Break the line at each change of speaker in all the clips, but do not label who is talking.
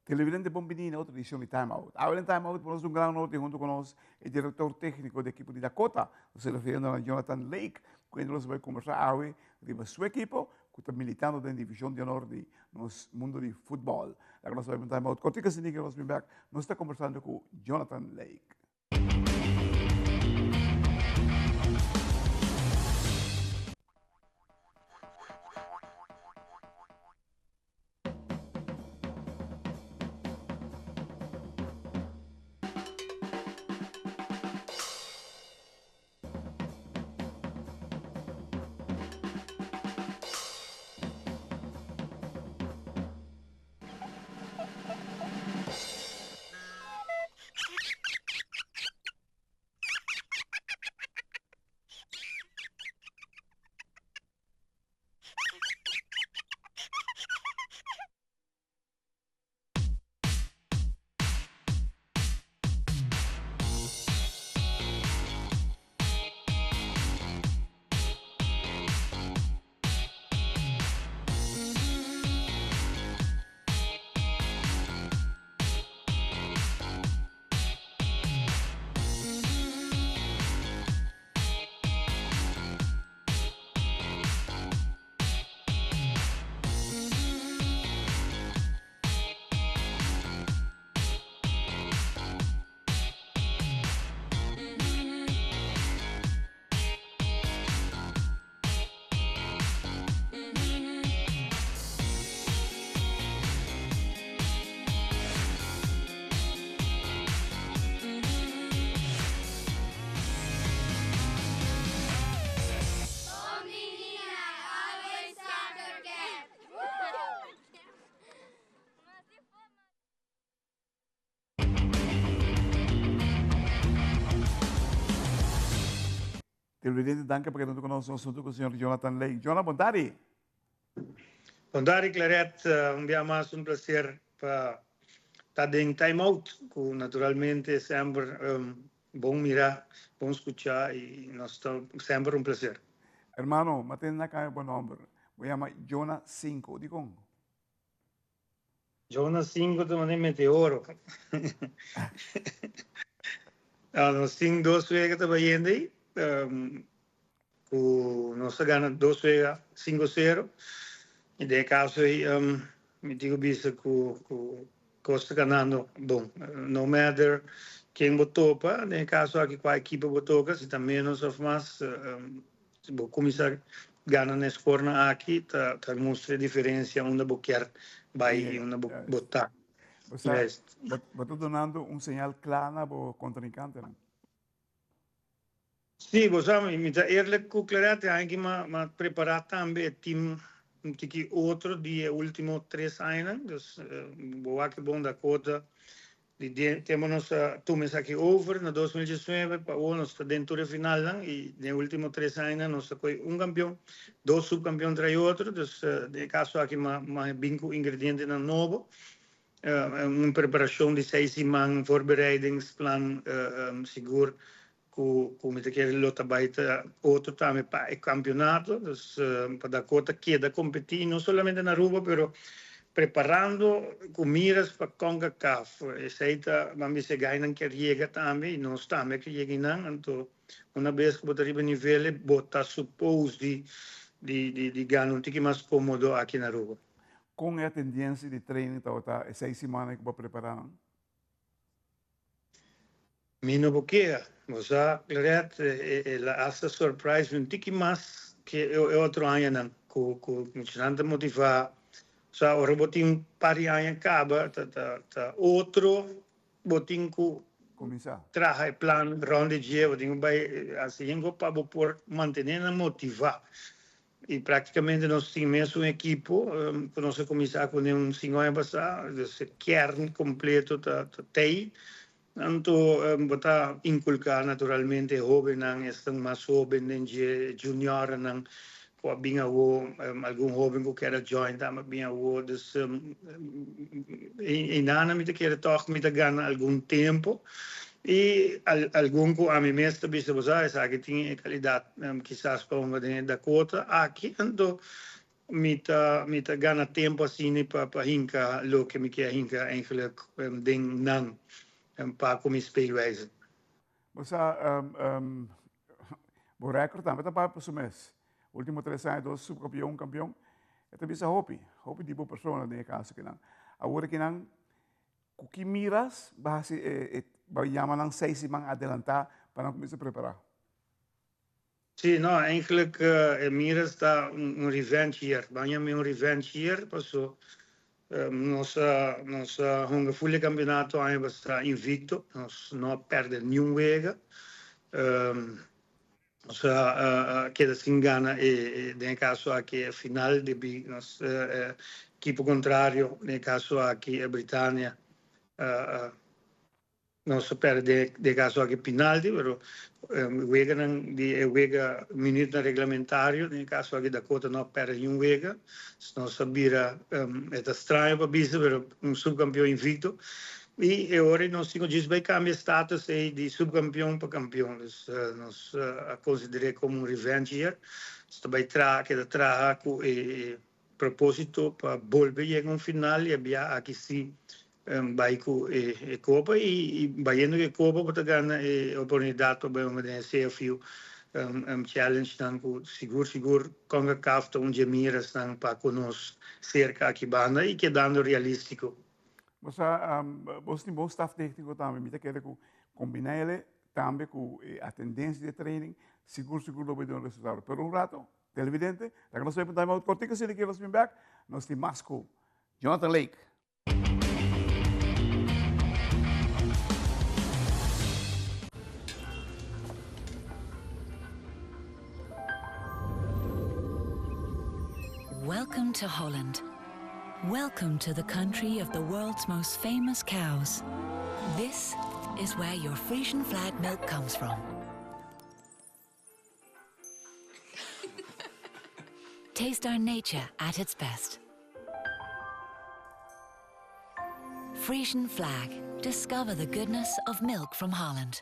Televidente bon bini na otro edicion di Time Out. Awe den Time Out por nos un gran honor tin hunto cu nos e director tecnico di ekipo di Dakota. Nos ta refiriendo na Jonathan Lake, cu kende nos a bay conversa awe riba su ekipo cu ta militando den division di honor di nos mundo di futbol. Laga nos bay pa un Time Out cortico asina que nos bin bek. Nos ta conversando cu Jonathan Lake. Televidente, danki pa keda huntu ku nos nos huntu ku señor Jonathan Lake. Jonah, bon tardi.
Bon tardi Claret, un bia mas un placer pa ta den Time Out ku naturalmente semper bon mira, bon skucha i nos ta semper un placer.
Hermano, mi a tende na kaya bo nomber, bo yama Jonah Cinco, dikon?
Jonas 5 ta manda meteoro. Ah, nos tin dos wega ta bayendo ahí. Um, ku nos a gana dos wega 5-0. I den e kaso ei, um, mi tin ku bisa ku, ku kos ta ganando bon. No matter ken bo topa, den e kaso aki kua ekipo bo toka, si ta menos of mas, um, Si bo cuminsa gana na e scorenan aki ta ta mustra e diferencia unda bo kier bay y unda bo bo ta.
Bo sa, bo ta dunando un señal cla na bo contrincantenan.
Si, bo sa, mi ta eerlijk cu Claret, e aña aki m'a prepara tambe e team un tiki otro di e ultimo tres añanan, dus bo wak e bon Dakota Di den tempo nos a tuma esaki over na 2019 pa awor nos ta den tur e finalnan y den e ultimo tres añanan nos a coge un campeon, dos subcampeon tras otro, dus den e caso aki m'a bin cu ingredientenan nobo, un preparacion di seis siman, voorbereidingsplan sigur Cu cu mi ta kere lo ta bay ta otro tambe pa e campeonato, dus pa Dakota keda competi no solamente na Aruba pero preparando cu miras pa Concacaf, esey ta ban bisa e gainan kier yega tambe y nos tambe kier yega eynan, anto una bes cu bo ta riba e nivel ey bo ta suppose di di di gana un tiki mas comodo aki na Aruba.
Con e atendiensia di training tabata e seis simannan cu bo a prepara nan?
Mi no por kea. Bo sa, Claret, el a hasta surprise mi un tiki mas ke e otro añanan ku ku muchanan ta motivá. O sa, ora bo tin un par di aña kaba ta ta ta otro bo tin ku
Kuminsá.
traha e plan rònt di dje, bo tin ku bai hasi hende pa bo por mantené nan motivá. Y practicamente nos tin mesun equipo cu nos a cuminsa cune un cinco aña pasa, dus e kern completo ta tey. Anto bo ta inculca naturalmente e hobennan, esnan mas hoben den dje juniornan cu a bin awo, algun hoben cu kier a join tambe a bin awo. Dus eynana mi ta kere toch mi ta gana algun tempo. Y algun cu ami mes ta bisa bo sa esaki tin e calidad kisas pa hunga den e Dakota aki anto Mi ta mi ta gana tempo asina pa pa hinca loke mi kier hinca eigenlijk den nan pa cu mi speelwijze.
Bo sa bo record tambe ta papia pa su mes. Ultimo tres aña dos subcampeon un campeon. E ta bisa hopi, hopi di bo persona den e caso kinan. Awor kinan cu ki miras bo haci e bo yama nan seis siman adelanta pa nan cuminsa prepara?
Sí, no, eigenlijk e miras ta un revenge year. Ban yam'é un revenge year paso nos a nos a hunga ful e campeonato aña pasá invicto, nos no a perde niun wega. Nos a keda sin gana e den e caso aki e final debí nos ekipo contrario, den e caso aki e Britania a Nos a perde den caso aki pinalti, pero weganan di e wega minuutnan reglamentario, den e caso aki Dakota no a perde niun wega. Nos a bira, e ta straño pa bisa, pero un subcampeon invicto. Y e ora nos tin cu djis bay cambia e status ey di subcampeon pa campeon. Dus nos a consider'e como un revenge year. Nos ta bay traha, keda traha cu e proposito pa bolbe yega un final y a bia aki si Bai ku e kopa i bayendo ku e kopa bo ta gana e oportunidat pa bai hunga den e CFU Challenge nan ku sigur sigur Concacaf ta un dje mirasnan pa ku nos serka aki banda i kedando realístiko.
Bo sa bo tin bon staf tékniko tambe, mi ta kere ku kombina ele tambe ku e atendensia di e training sigur sigur lo bai duna resultado. Pero un rato televidente laga nos bai pa un time out kortiko asina ke nos bin bek nos tin mas ku Jonathan Lake.
Welcome to Holland. Welcome to the country of the world's most famous cows. This is where your Frisian flag milk comes from. Taste our nature at its best. Frisian flag. Discover the goodness of milk from Holland.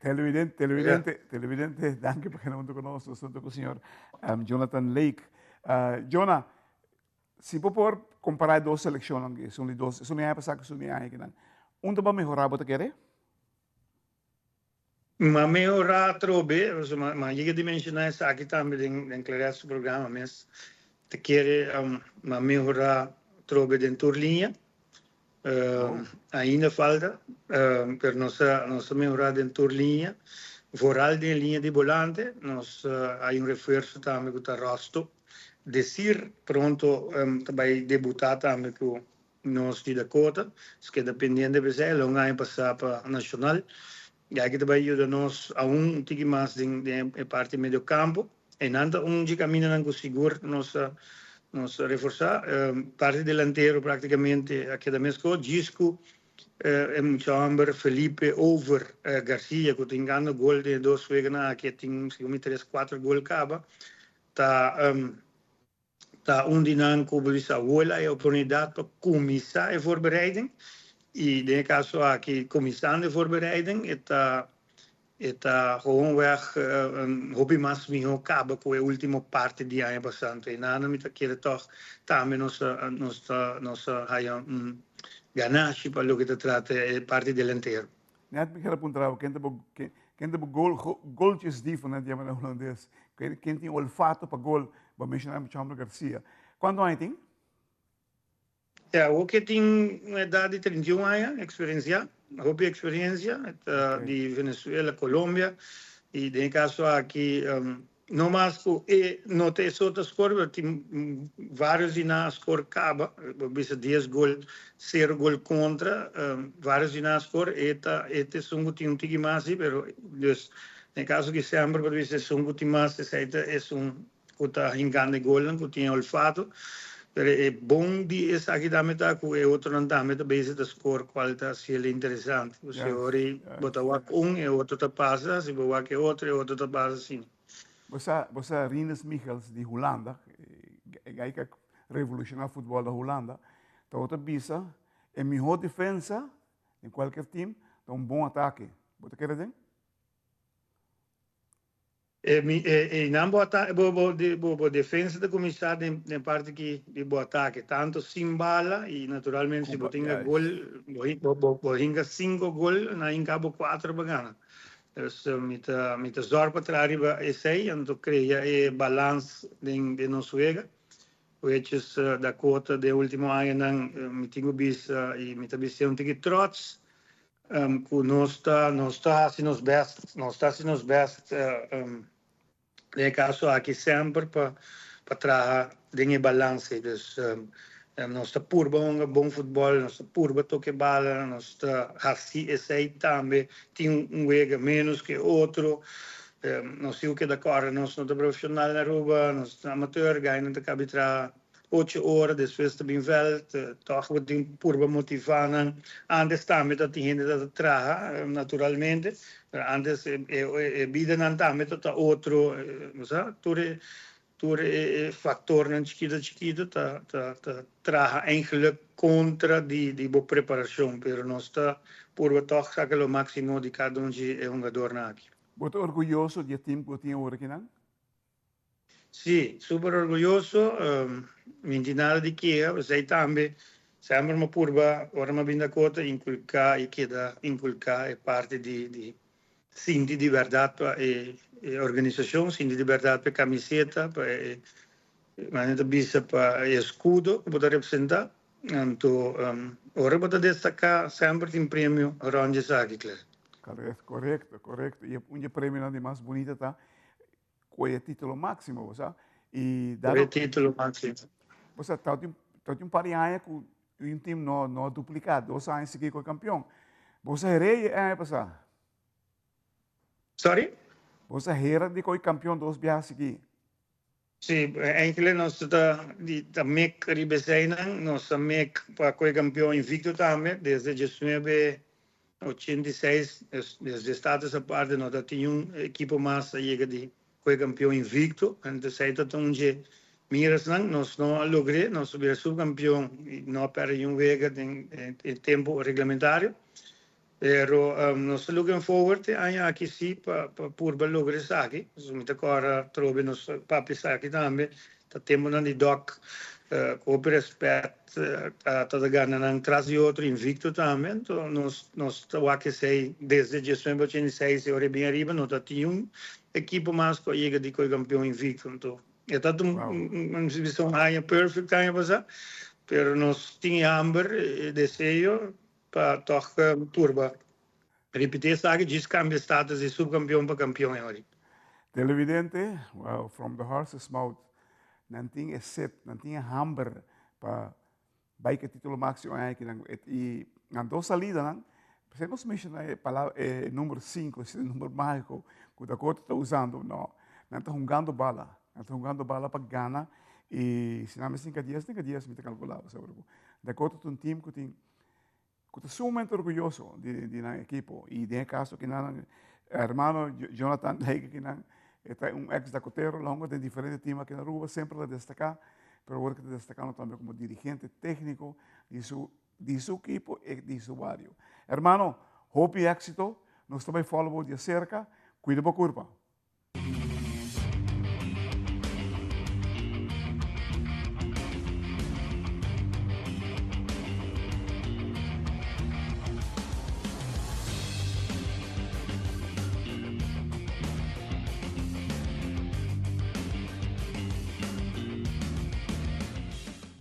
Televidente, televidente, televidente, danki pa keda hunto ku nos. Nos hunto ku señor um, Jonathan Lake. Uh, Jonah, si bo por kompará e dos selekshonnan, esun di dos, esun di aña pasá ku esun di aña akinan, unda bo a mehorá bo ta kere?
M'a mehorá atrobe, pasobra m'a yega di menshoná esaki tambe den Claret su programa mes. Ta kere m'a mehorá atrobe den tur liña. Ainda falta, pero nos a nos a mehorá den tur liña. Vooral den e liña di bolante, nos hay un refuerso tambe ku ta Rosto Desir, pronto ta bai debutá tambe ku Nos di Dakota, nos keda pendiente p'esei, lo un aña pasá pa Nacional. I aki ta bai yuda nos aun un tiki mas den den e parti medio campo. Einan ta un dje camindanan cu sigur nos a nos a reforsa. Parti delantero practicamente a keda mesco. Djis cu e mucha homber Felipe Over Garcia cu tin gana gol den e dos weganan aki, e tin segun mi tres cuatro gol caba, ta Ta un di nan ku bo bisa awor a e oportunidat pa kuminsá e voorbereiding i den e kaso aki kuminsando e voorbereiding e ta e ta gewoonweg hopi mas mihó kaba ku e último parti di aña pasá. Anto einan mi ta kere tòg tambe nos a nos ta nos a haya un ganashi pa loke ta trata e parti delantero.
Net mi ker a puntra bo ken ta bo ken ta bo gol goaltjesdief nan ta yama na hulandes ken tin olfato pa gol bo a menshona Chomber Garcia kuantu aña tin?
Ya awor ke tin un edat di 31 aña eksperensiá hopi eksperensia e ta di Venezuela Colombia i den e kaso aki No mas ku e no ta e so ta skor, pero tin varios di nan a skor kaba. Bo bisa dies gol, sero gol kontra, varios di nan a skor. E ta e ta esun ku tin un tiki mas si, pero dus den e kaso ki semper bo ta bisa esun ku tin mas esei ta esun ku ta hinkando e golnan, ku tin e olfato. Pero e bon di esaki tambe ta ku e otronan tambe ta bezig ta skor, kual ta hasiel interesante. Si ora bo ta wak un, e otro ta pasa, si bo wak e otro, e otro ta pasa asina.
Bo sa, bo sa Rinus Michels di Hulanda, e gai ku a revolushoná futbòl na Hulanda, tabata bisa e mihó defensa den kualker tim ta un bon atake. Bo ta kere den?
E mi e einan bo ata bo bo di bo bo defensa ta kuminsá den den parti ki di bo atake, tantu sin bala i naturalmente si bo
Kuba,
tinga
juist.
gol bo hi bo bo bo hinka sinku gol nan hinka bo kuater pa gana. Dus mi ta mi ta zòrg pa traha riba esei anto krea e balans den den nos wega. Which is Dakota den ultimo añanan mi tin ku bisa i mi ta bis'é un tiki trots Cu nos ta nos ta haci nos best, nos ta haci nos best den e caso aki semper pa pa traha den e balance. Dus nos ta purba hunga bon futbol, nos ta purba toca e bala, nos ta haci esey tambe. Tin un wega menos cu e otro, nos tin cu keda corda nos no ta profesional na Aruba, nos ta amateur, gainan ta cabi traha Ocho ora despues ta bin veld, tòg bo tin purba motivá nan. Antes tambe ta tin hende ta traha, naturalmente, pero antes e bidanan tambe ta ta otro, bo sa, tur e tur e faktornan chikito chikito ta ta ta traha eigenlik kontra di di bo preparashon, pero nos ta purba tòg saka lo máksimo di kada un di e hungadornan aki.
Bo ta orguyoso di e tim ku bo tin awor akinan?
Sí, super orguyoso, mi no tin nada di keha, esei tambe semper mi a purba ora mi a bin Dakota inculca y keda inculca e parti di di sinti di berdad pa e organisacion, sinti di berdad pa e camiseta, pa e manera ta bisa pa e escudo cu bo ta representa, anto ora bo ta destaca semper tin premio rond di esaki, Claire.
Corecto, corecto, y un di e premionan di mas bunita ta Cu e titulo maximo, bo sa. Y
dado, Cu e titulo maximo.
Bo sa, ta un, ta un par di aña cu un team no, no duplica, 2 aña sigui cu e campeon. Bo sa heré e aña pasá?
Sorry?
Bo sa hera di cu e campeon dos biaha sigui?
Sí, enkele nos ta di ta mek riba eseinan, nos ta mek pa cu e campeon invicto tambe desde 1986, desde status aparte no ta tin un ekipo mas a yega di cu e campeon invicto, anto esei ta un dje mirasnan, nos no a logr'é, nos a bira subcampeon y no a perde niun wega den e tempo reglamentario. Pero nos ta looking forward e aña aki si pa purba logra esaki. Pasobra mi ta kòrda trobe nos papia esaki tambe. Ta temponan di Doc ku hopi rèspèt ta ta gana nan tras di otro invicto tambe. Anto nos nos ta wak esei desde 1986 e ora e bin ariba no ta tin un ekipo mas ku a yega di koe kampeon invicto. Anto e ta un un un aña perfect aña pasá pero nos tin e hamber e deseo Pa tòg purba ripití esaki, djis kambia status di subkampion pa kampion e ori.
Televidente, well, from the horse's mouth, nan tin e set, nan tin e hamber pa bai ku e titulo máksimo aña aki nan. I nan dos salidanan, p'esei nos menshoná e palabra, e number sinku, e number mágiko ku Dakota ta usando, no, nan ta hungando bala, nan ta hungando bala pa gana i si nan mester hinka dies, hinka dies mi ta kalkulá, pasobra ku Dakota ta un team ku tin ku ta sumamente orguyoso di di nan ekipo i den e kaso kinan hermano Jonathan Lake kinan e ta un ex dakotero lo hunga den diferente team aki na Aruba semper ta destaká pero awor ke ta destakando tambe komo dirigente tekniko di su di su ekipo i di su bario. Hermano hopi éksito nos ta bai follow bo di aserka kuida bo kurpa.